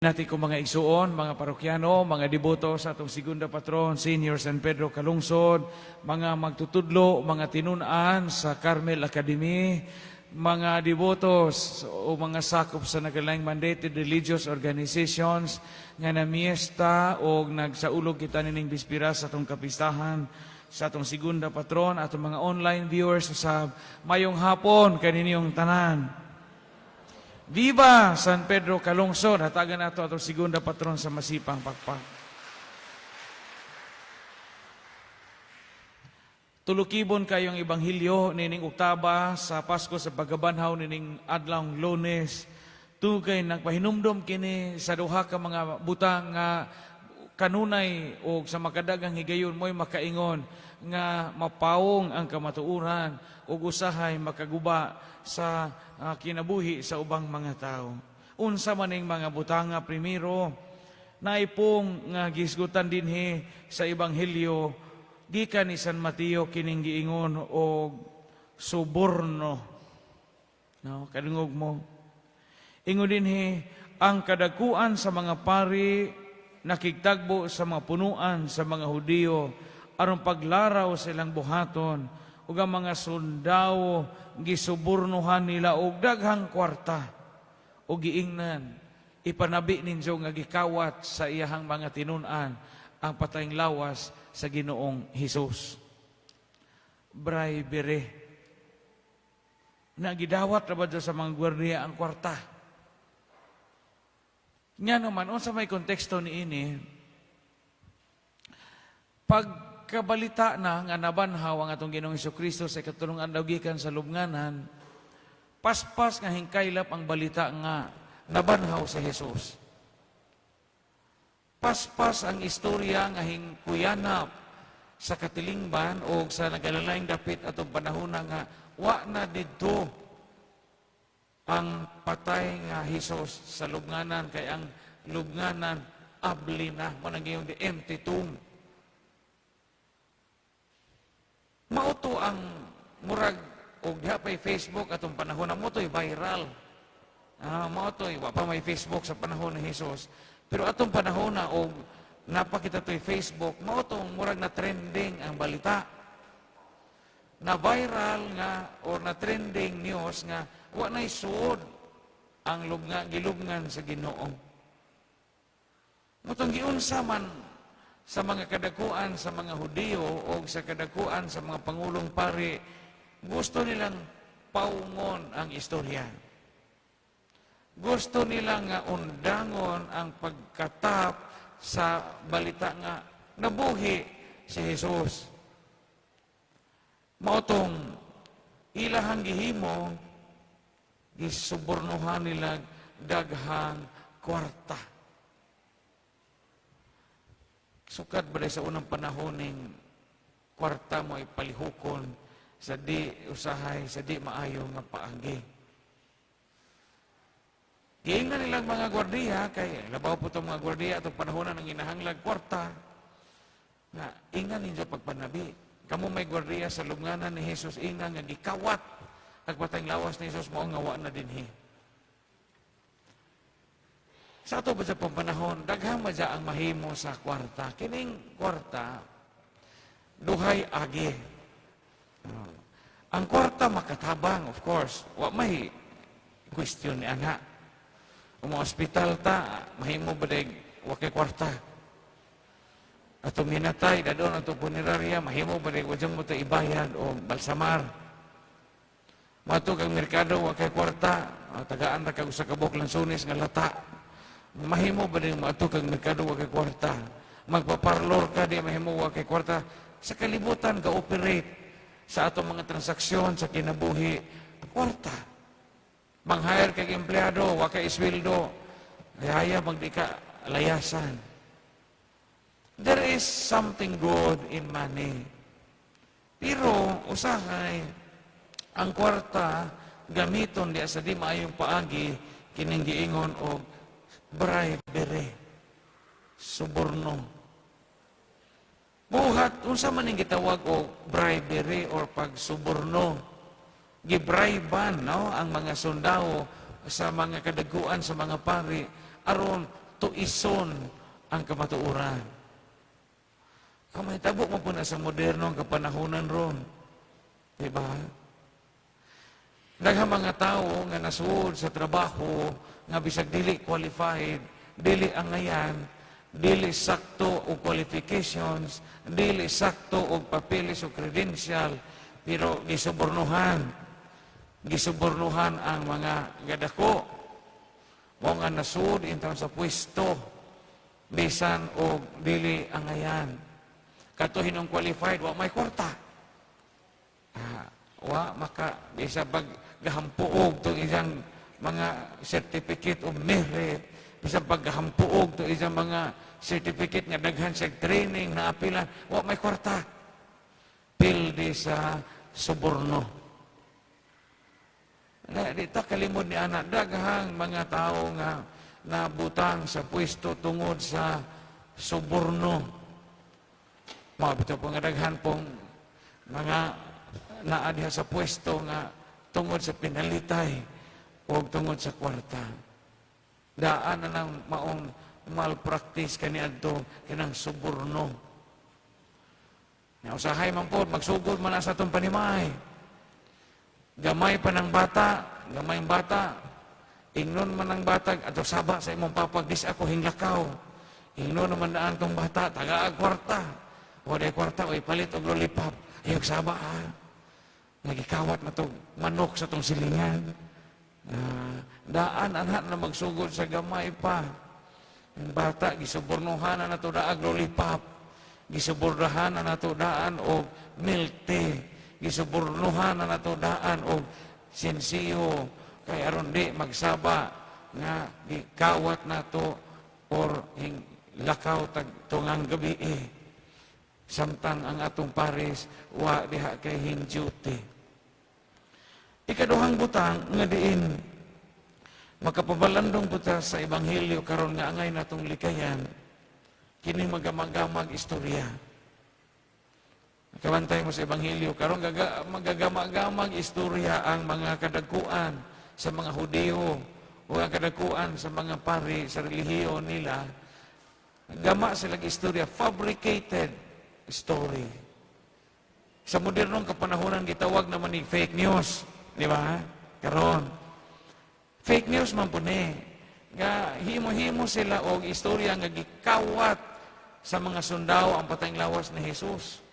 Natin ko mga igsuon, mga parokyano, mga deboto sa atong segunda patron, Senior San Pedro Calungsod, mga magtutudlo, mga tinun-an sa Carmel Academy, mga debotos o mga sakop sa nagkalaing mandated religious organizations nga namiesta o nagsaulog kita nining bispira sa atong kapistahan sa atong segunda patron, atong mga online viewers sa mayong hapon kaninyong tanan. Viva San Pedro Calungsod! Hatagan nato atong segunda patron sa masipang pakpak. Tulukibon kayong ebanghelyo nining oktaba sa Pasko sa pagkabanhaw nining adlawng Lunes. Tungod nagpahinumdom kini sa duha ka mga butang nga kanunay o sa makadagang higayon mo'y makaingon nga mapawong ang kamatuoran ug usahay makaguba sa kinabuhi sa ubang mga tao. Unsa man ning mga butanga? Primero, naipong nga gisgutan dinhi sa ebanghelyo gikan ni San Mateo kining giingon og suborno. No, kadungog mo. Ingon dinhi, ang kadakuan sa mga pari nakigtagbo sa mga punuan sa mga Hudiyo aron paglaraw sa ilang buhaton, ug ang mga sundao gisubornuhan nila og daghang kwarta ug giingnan, "Ipanabi ninyo nga gikawat sa iyahang mga tinun-an ang patayng lawas sa Ginoong Hesus." Bribery. Na gidawat ra ba sa mga gwardiya ang kwarta? Nga naman, unsa may konteksto niini? Pagkabalita na nga nabanhaw ang atong Ginoong Kristo sa ikatulong adlaw gikan sa lubnganan, paspas nga hingkaylap ang balita nga nabanhaw si Jesus. Paspas ang istorya nga hingkuyanap sa katilingban o sa nagalalaing dapit atong panahon nga wa na didto ang patay nga Hesus sa lubnganan, kay ang lubnganan abli na mo nang the empty tomb. Mao to ang murag og diha pay Facebook atong panahon na, mao to'y viral. Mao to'y wa pa may Facebook sa panahon ni Jesus. Pero atong panahon na og napakita to'y Facebook, mao tong murag na trending ang balita. Na viral nga or na trending news nga wa nay suod ang lubnga, gilubngan sa Ginoo. Mao tong giunsa man sa mga kadakuan sa mga Hudiyo o sa kadakuan sa mga pangulong pari, gusto nilang paungon ang istorya. Gusto nila nga undangon ang pagkatap sa balita nga nabuhi si Jesus. Mao tong ilahang gihimo, gisubornuhan nila daghang kwarta. Sukat ba sa unang panahon ning kwarta mo ay palihukon sa di usahay, sa di maayo nga paagi. Giingnan nilang mga gwardiya, kay labaw po itong mga gwardiya atong panahon na nanginahanglag kwarta, nga ingnan ninyo pagpanabi. Kamo may gwardiya sa lubnganan ni Jesus, ingnan nga gikawat ang patayng lawas ni Jesus, mao nga wa na dinhi. Sa ato ba sa panahon, daghang madya ang mahimo sa kwarta. Kining kwarta, duhay agi. Ang kwarta makatabang, of course. Wa may question ni ana. Kung ospital ta, mahimo ba day wa kay kwarta? Ato minatay, dadon ato punerarya, mahimo ba day wa mo ta ibayad o balsamar? Mato kang merkado, wa kay kwarta, tagaan ra kag usa ka buok lansones nga lata. Mahimo ba din mato kang merkado wa kay kwarta? Magpaparlor ka, di mahimo wa kay kwarta. Sa kalibutan ka operate sa atong mga transaksyon sa kinabuhi, kwarta. Mang-hire kag empleyado, wa kay isweldo. Kaya magdi ka layasan. There is something good in money. Pero usahay ang kwarta gamiton diya sa di maayong paagi, kining giingon og bribery, suborno. Buhat unsa man ning gitawag og bribery or pagsuborno? Gibrayban, no, ang mga sundao sa mga kadaguan sa mga pari aron Tuison ang kamatuoran. Kamahitabo man po na sa moderno ang kapanahonan ron. Diba? Daghang mga tao nga nasuod sa trabaho nga bisag dili qualified, dili angayan, dili sakto og qualifications, dili sakto og papeles o credential, pero gisubornuhan. Gisubornuhan ang mga gadako. Mao nga nasuod intawon sa pwesto bisan og dili angayan. Kato hinong qualified, wa may kwarta. Ah, wa maka bisa pag gahampuog tong isang mga certificate of merit, bisa paggahampuog to isang mga certificate nga daghan siya training na apilan, wa may kwarta. Pildi sa suborno. Na, di ta kalimod ni ana, daghang mga tao nga nabutang sa pwesto tungod sa suborno. Mao bitaw po nga daghan pong mga naa diha sa pwesto nga tungod sa pinalitay o tungod sa kwarta. Daan na nang maong malpractice kaniadto kanang suborno. Nya usahay man po, magsugod man na sa atong panimay. Gamay pa ng bata, gamay ang bata. Ingnon man ang bata, ato saba sa imong papa, dis ako hinglakaw. Ingnon naman daan tong bata, tagaag kwarta. O di kwarta, o ipalit og lollipop. Ayog saba ha. Nagikawat na tong manok sa tong silingan. Ah, daan anak na magsugod sa gamay pa. Ang bata, gisubornohan na nato daag lollipop. Gisubornahan na nato daan og milk tea. Gisubornohan na nato daan og sensiyo. Kay aron di magsaba nga gikawat nato or hing lakaw tag tungang gabi eh. Samtang ang atong pares wa diha kay hin duty. Ikaduhang butang nga diin makapabalandong puta sa ebanghelyo karon nga angay natong likayan, kini magamagamag istorya. Kabantay mo sa ebanghelyo karon, magagama-gamag istorya ang mga kadagkuan sa mga Hudiyo o ang kadagkuan sa mga pari sa relihiyon nila. Gama sila istorya, fabricated story. Sa modernong kapanahonan, gitawag naman ni fake news, di ba? Karon. Fake news man po ni. Nga himo-himo sila og istorya nga gikawat sa mga sundao ang patayng lawas ni Jesus.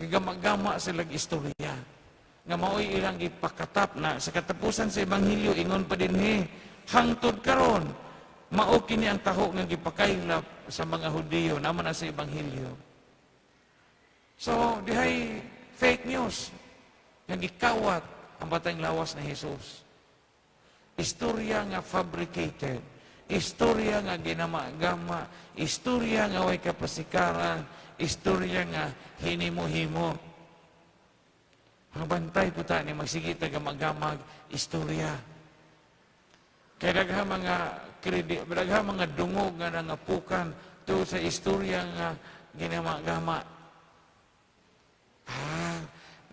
Gama-gama sila istorya. Nga mao'y ilang gipakatap na sa katapusan sa ebanghelyo ingon pa dinhi, hangtod karon mao kini ang taho nga gipakaylap sa mga Hudiyo naman na sa ebanghelyo. So, dihay fake news nga gikawat ang patayng lawas ni Jesus. Istorya nga fabricated, istorya nga ginama-gama, istorya nga way kapasikaran, istorya nga hinimo-himo. Bantay po ta ni magsige ta gama-gamag istorya. Kay daghang mga credit, daghang mga dungog nga nangapukan to sa istorya nga ginama-gama. Ah,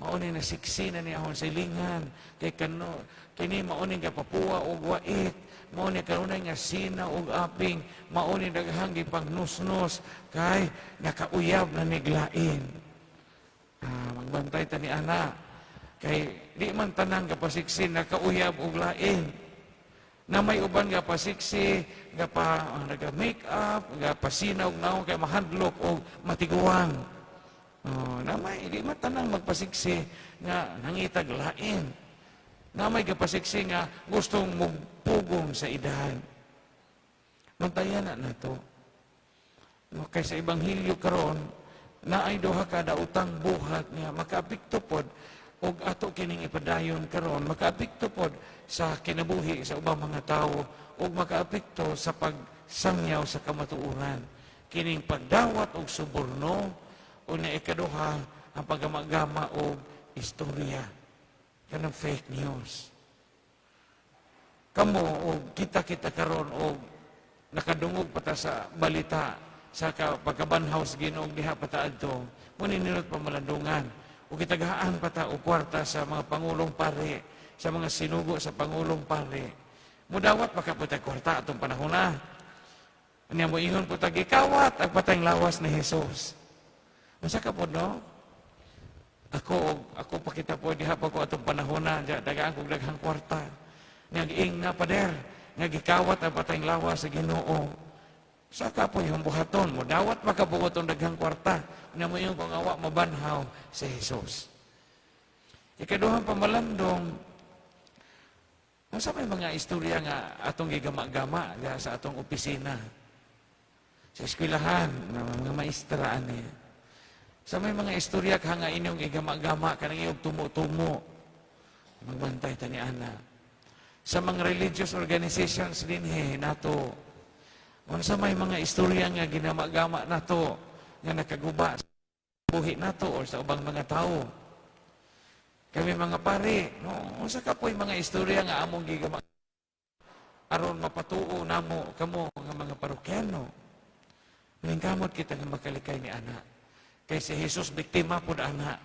mao ni nasiksi na ni ahon silingan kay kano kini mao ni gapapuwa og wait, mao ni kanunay nga sina og aping, mao ni daghang gipangnusnos kay nakauyab na niglain. Ah, magbantay ta ni ana kay di man tanan gapasiksi nakauyab og lain. Na may uban nga pasiksi nga pa naga make up, nga pasina og naong kay mahadlok og matiguang. Oh, na may di man tanang magpasiksi nga nangitag lain. Na may gapasiksi nga gustong mugpugong sa edad. Bantayan na nato. No, kay sa ebanghelyo karon naay duha ka daotang buhat nga makaapekto pod og ato kining ipadayon karon, makaapekto pod sa kinabuhi sa ubang mga tawo ug makaapekto sa pagsangyaw sa kamatuoran. Kining pagdawat og suborno o na ikaduha ang paggamagama og istorya, kanang fake news. Kamo o kita-kita karon og nakadungog pa ta sa balita sa pagkabanhaw sa Ginoo diha pa ta adto, muninilot pamalandungan o gitagaan pa ta og kwarta sa mga pangulong pare, sa mga sinugo sa pangulong pare. Mudawat pa ka kwarta atong panahon na. Unya mo ingon po ta, gikawat ang patayng lawas ni Jesus. Unsa ka po, no? Ako pakita po diha pa ko atong panahon na dagaan kog daghang kwarta. Nya giingna, pader, nga gikawat ang patayng lawas sa Ginoo. Sa ka po yung buhaton mo dawat makabuot ang daghang kwarta. Nya mo ingon kung awa mabanhaw si Jesus. Ikaduhang pamalandong, unsa may mga istorya nga atong gigama-gama diha sa atong opisina, sa eskwelahan, nga mga maestra ani? Sa may mga istorya ka nga inyong igama-gama kanang iyong tumo-tumo. Magbantay ta ni ana. Sa mga religious organizations dinhi nato, unsa may mga istorya nga ginama-gama nato nga nakaguba sa buhi nato or sa ubang mga tao? Kami mga pari, no, unsa ka po'y mga istorya nga among gigama aron mapatuo namo kamo nga mga parokyano? Kamot kita nga makalikay ni ana. Kay si Jesus, biktima pud ana.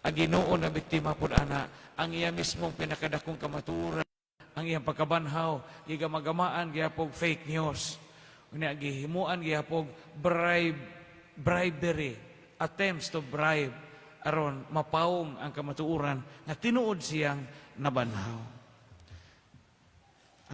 Ang Ginoo na biktima pud ana. Ang iya mismong pinakadakong kamatuoran, ang iyang pagkabanhaw, gigamagamaan gihapog fake news. Unya gihimuan gihapog bribe, bribery, attempts to bribe aron mapawong ang kamatuoran nga tinuod siyang nabanhaw.